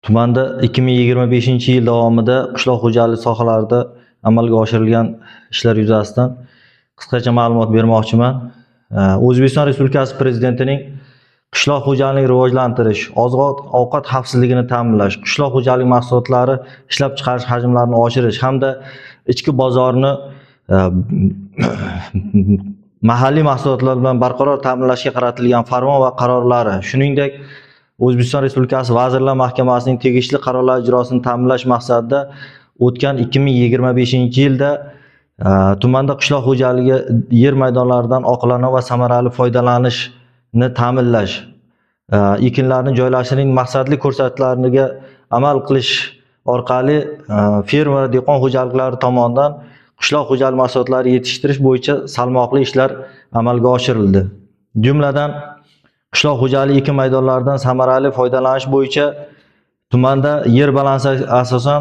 Tumanda 2025-yil davomida qishloq xo'jaligi sohalarida amalga oshirilgan ishlar yuzasidan qisqacha ma'lumot bermoqchiman. O'zbekiston Respublikasi Prezidentining qishloq xo'jaligini rivojlantirish, oziq-ovqat xavfsizligini ta'minlash, qishloq xo'jaligi mahsulotlari ishlab chiqarish hajmlarini oshirish hamda ichki bozorni mahalliy mahsulotlar bilan barqaror ta'minlashga qaratilgan farmon va qarorlari, shuningdek, O'zbekiston Respublikasi Vazirlar Mahkamasining tegishli qarorlari ijrosini ta'minlash maqsadida o'tgan 2025-yilda tumanda qishloq xo'jaligi yer maydonlaridan oqilona va samarali foydalanishni ta'minlash, ekinlarni joylashining maqsadli ko'rsatmalariga amal qilish orqali fermer va dehqon xo'jaliklari tomonidan qishloq xo'jalik mahsulotlari yetishtirish bo'yicha salmoqli ishlar amalga oshirildi. Jumladan, qishloq xo'jaligi ekin maydonlaridan samarali foydalanish bo'yicha tumanda yer balansi asosan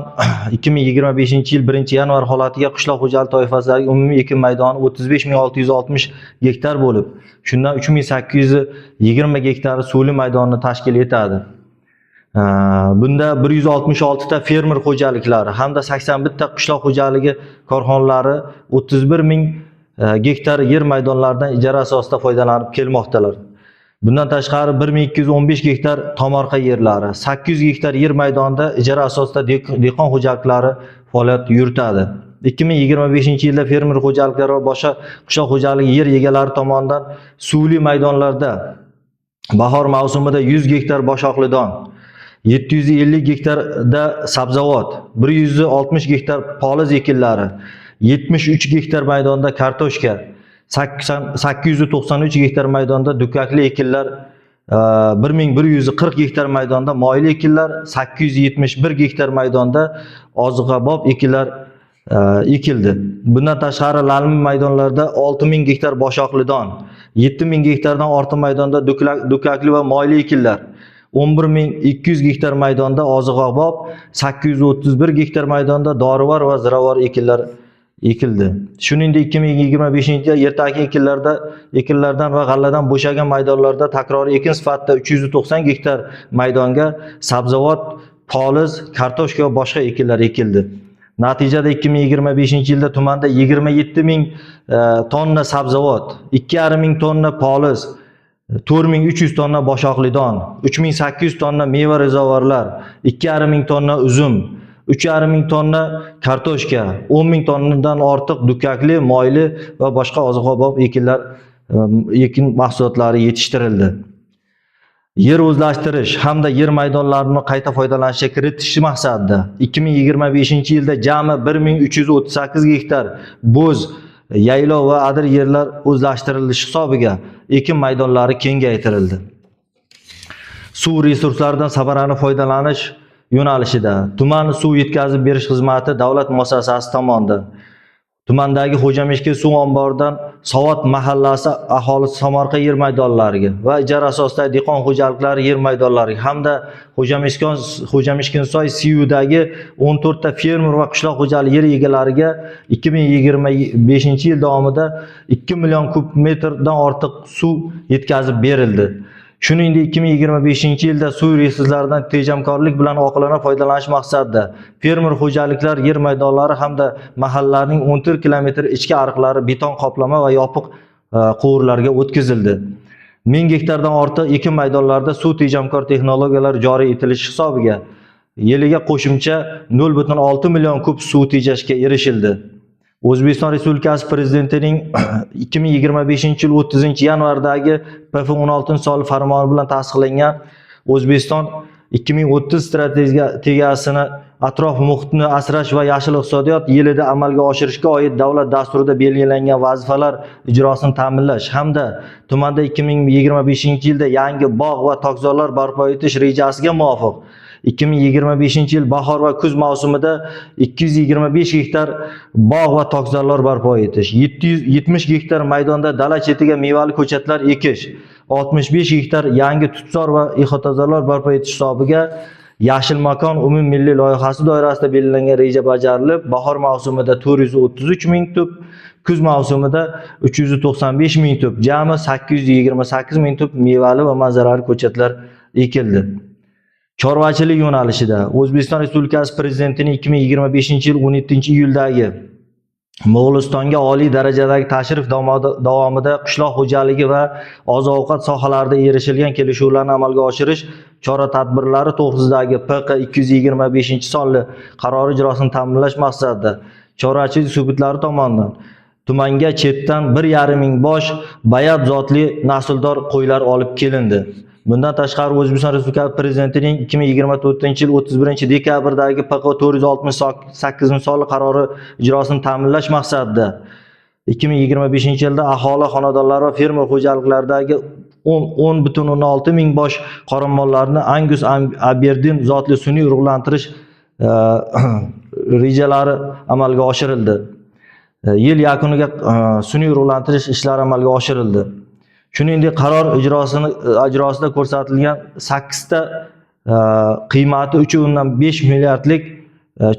2025-yil 1-yanvar holatiga qishloq xo'jalik toifasidagi umumiy ekin maydoni 35 660 gektar bo'lib, shundan 3820 gektari suvli maydonni tashkil etadi. Bunda 166 ta fermer xo'jaliklari hamda 81 ta qishloq xo'jaligi korxonalari 31 ming gektar yer maydonlaridan ijara asosida foydalanib kelmoqdalar. Bundan tashqari, 1215 gektar tomorqa yerlari, 800 gektar yer maydonida ijara asosida dehqon xo'jaliklari faoliyat yuritadi. 2025-yilda fermer xo'jaliklari va boshqa qishloq xo'jaligi yer egalari tomonidan suvli maydonlarda bahor mavsumida 100 gektar boshoqli don, 750 gektarda sabzavot, 160 gektar poliz ekinlari, 73 gektar maydonda kartoshka, 893 gektar maydonda dukkakli ekinlar, 1140 gektar maydonda moyli ekinlar, 871 gektar maydonda ozuqabop ekinlar ekildi. Bundan tashqari, la'lmi maydonlarda 6000 gektar boshoqli don, 7000 gektardan ortiq maydonda dukkakli va moyli ekinlar, 11 200 gektar maydonda ozuqabop, 831 gektar maydonda dorivor va ziravor ekinlar ekildi. Shuningdek, 2025-yil ertaki ekinlardan va g'alladan bo'shagan maydonlarda takroriy ekin sifatida 390 gektar maydonga sabzavot, poliz, kartoshka va boshqa ekinlar ekildi. Natijada 2025-yilda tumanda 27 ming tonna sabzavot, 2,5 ming tonna poliz, 4300 tonna boshoqli don, 3800 tonna meva rezavorlar, 2,5 ming tonna uzum, 3,5 ming tonna kartoshka, 10 ming tonnadan ortiq dukkakli, moyli va boshqa oziq-ovqat ekin mahsulotlari yetishtirildi. Yer o'zlashtirish hamda yer maydonlarini qayta foydalanishga kiritish maqsadida 2025-yilda jami 1338 gektar bo'z, yaylov va adir yerlar o'zlashtirilishi hisobiga ekin maydonlari kengaytirildi. Suv resurslaridan samarali foydalanish yo'nalishida tuman suv yetkazib berish xizmati davlat muassasasi tomonidan tumandagi Xo'jamishkin suv omboridan Sovat mahallasi aholisi tomorqa yer maydonlariga va ijara asosidagi dehqon xo'jaliklari yer maydonlariga hamda Xo'jamishkinsoy SIUdagi 14 ta fermer va qishloq xo'jaligi yer egalariga 2025 yil davomida 2 million kub metrdan ortiq suv yetkazib berildi. Shuningdek, 2025 yilda suv resurslaridan tejamkorlik bilan oqilona foydalanish maqsadida fermer xo'jaliklar yer maydonlari hamda mahallalarning 14 kilometr ichki ariqlari beton qoplama va yopiq quvurlarga o'tkazildi. 1000 gektardan ortiq ekin maydonlarida suv tejamkor texnologiyalar joriy etilishi hisobiga yiliga qo'shimcha 0,6 million kub suv tejashga erishildi. O'zbekiston Respublikasi Prezidentining 2025 yil 30 yanvardagi PF 16 sonli farmoni bilan tasdiqlangan O'zbekiston 2030 strategiyasini atrof muhitni asrash va yashil iqtisodiyot yilida amalga oshirishga oid davlat dasturida belgilangan vazifalar ijrosini ta'minlash hamda tumanda 2025 yilda yangi bog' va tokzorlar barpo etish rejasiga muvofiq 2025 yil bahor va kuz mavsumida 225 gektar bog' va tokzorlar barpo etish, 770 gektar maydonda dala chetiga mevali ko'chatlar ekish, 65 gektar yangi tutzor va ihotazorlar barpo etish hisobiga Yashil makon umummilliy loyihasi doirasida belgilangan reja bajarilib, bahor mavsumida 433 ming tup, kuz mavsumida 395 ming tup, jami 828 ming tup mevali va manzarali ko'chatlar ekildi. Chorvachilik yo'nalishida O'zbekiston Respublikasi Prezidentining 2025-yil 17-iyuldagi Mo'g'ulistonga oliy darajadagi tashrif davomida qishloq xo'jaligi va oziq-ovqat sohalarida erishilgan kelishuvlarni amalga oshirish chora-tadbirlari to'g'risidagi PQ 225-sonli qarori ijrosini ta'minlash maqsadida chorvachilik subyektlari tomonidan tumanga chetdan 1,5 ming bosh bayat zotli nasldor qo'ylar olib kelindi. Bundan tashqari, O'zbekiston Respublikasi Prezidentining 2024-yil 31-dekabrdagi PQ 468 sonli qarori ijrosini ta'minlash maqsadida 2025-yilda aholi xonadonlari va fermer xo'jaliklaridagi 10,6 ming bosh qoramollarni Angus Aberdeen zotli sun'iy urug'lantirish rejalari amalga oshirildi. Yil yakuniga sun'iy urug'lantirish ishlari amalga oshirildi. Shuningdek, qaror ijrosida ko'rsatilgan 8 ta qiymati 3,5 milliardlik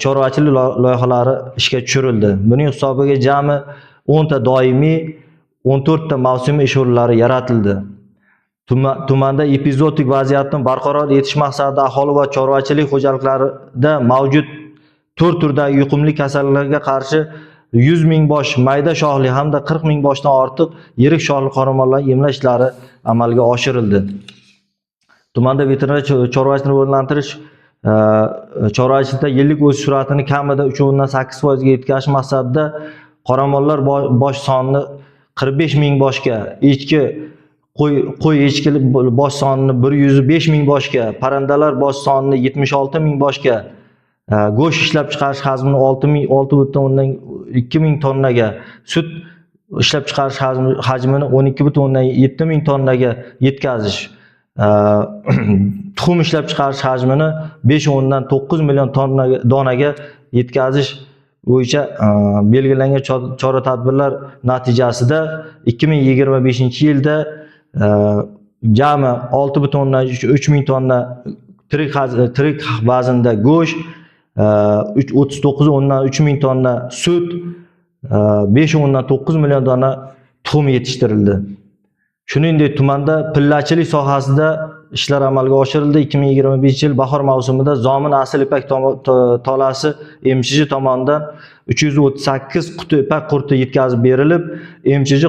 chorvachilik loyihalari ishga tushirildi. Buning hisobiga jami 10 ta doimiy, 14 ta mavsumiy ish o'rinlari yaratildi. Tumanda epizootik vaziyatni barqaror etish maqsadida aholi va chorvachilik xo'jaliklarida mavjud to'rt turdagi yuqumli kasalliklarga qarshi 100 ming bosh mayda shoxli hamda 40 ming boshdan ortiq yirik shoxli qoramollarni emlash ishlari amalga oshirildi. Tumanda veterinar chorvachilikni rivojlantirish, chorvachilikda yillik o'sish sur'atini kamida 3,8 foizga yetkazish maqsadida qoramollar bosh sonini 45 ming boshga, echki, qo'y echki bosh sonini 105 ming boshga, parrandalar bosh sonini 76 ming boshga, go'sht ishlab chiqarish hajmini 6,2 ming tonnaga, sut ishlab chiqarish hajmini 12,7 ming tonnaga yetkazish, tuxum ishlab chiqarish hajmini 5,9 million tonnaga donaga yetkazish bo'yicha belgilangan chora tadbirlar natijasida 2025 yilda jami 6,3 ming tonna tirik vaznda go'sht, 39,3 ming tonna sut, 5,9 million dona tuxum yetishtirildi. Shuningdek, tumanda pillachilik sohasida ishlar amalga oshirildi. 2025 yil bahor mavsumida Zomin asl ipak tolasi MChJ tomonidan 338 quti ipak qurti yetkazib berilib, MChJ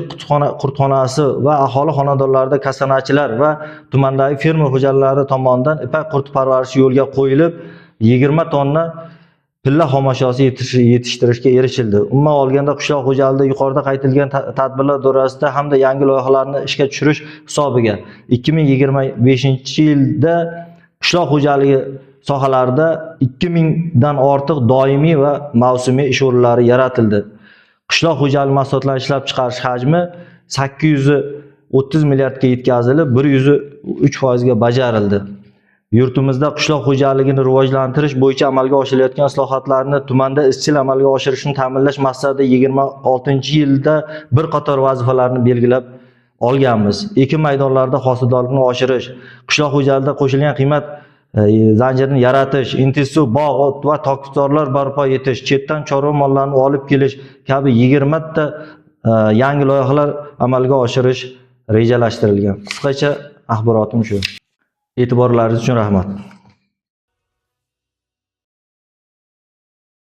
qurtxonasi va aholi xonadonlarida kasanachilar va tumandagi fermer xo'jaliklari tomonidan ipak qurti parvarishi yo'lga qo'yilib, 20 tonna pilla xomashyosi yetishtirishga erishildi. Umuman olganda, qishloq xo'jaligida yuqorida qayd etilgan tadbirlar doirasida hamda yangi loyihalarni ishga tushirish hisobiga 2025 yilda qishloq xo'jaligi sohalarida 2000 dan ortiq doimiy va mavsumiy ish o'rinlari yaratildi. Qishloq xo'jaligi mahsulotlarini ishlab chiqarish hajmi 830 milliardga yetkazilib, 103 foizga bajarildi. Yurtimizda qishloq xo'jaligini rivojlantirish bo'yicha amalga oshirilayotgan islohotlarni tumanda izchil amalga oshirishni ta'minlash maqsadida 26-yilda bir qator vazifalarni belgilab olganmiz. Ekin maydonlarida hosildorlikni oshirish, qishloq xo'jaligida qo'shilgan qiymat zanjirini yaratish, intensiv bog' va tokzorlar barpo etish, chetdan chorva mollarini olib kelish kabi 20 ta yangi loyihalar amalga oshirish rejalashtirilgan. Qisqacha axborotim shu. E'tiborlaringiz uchun rahmat.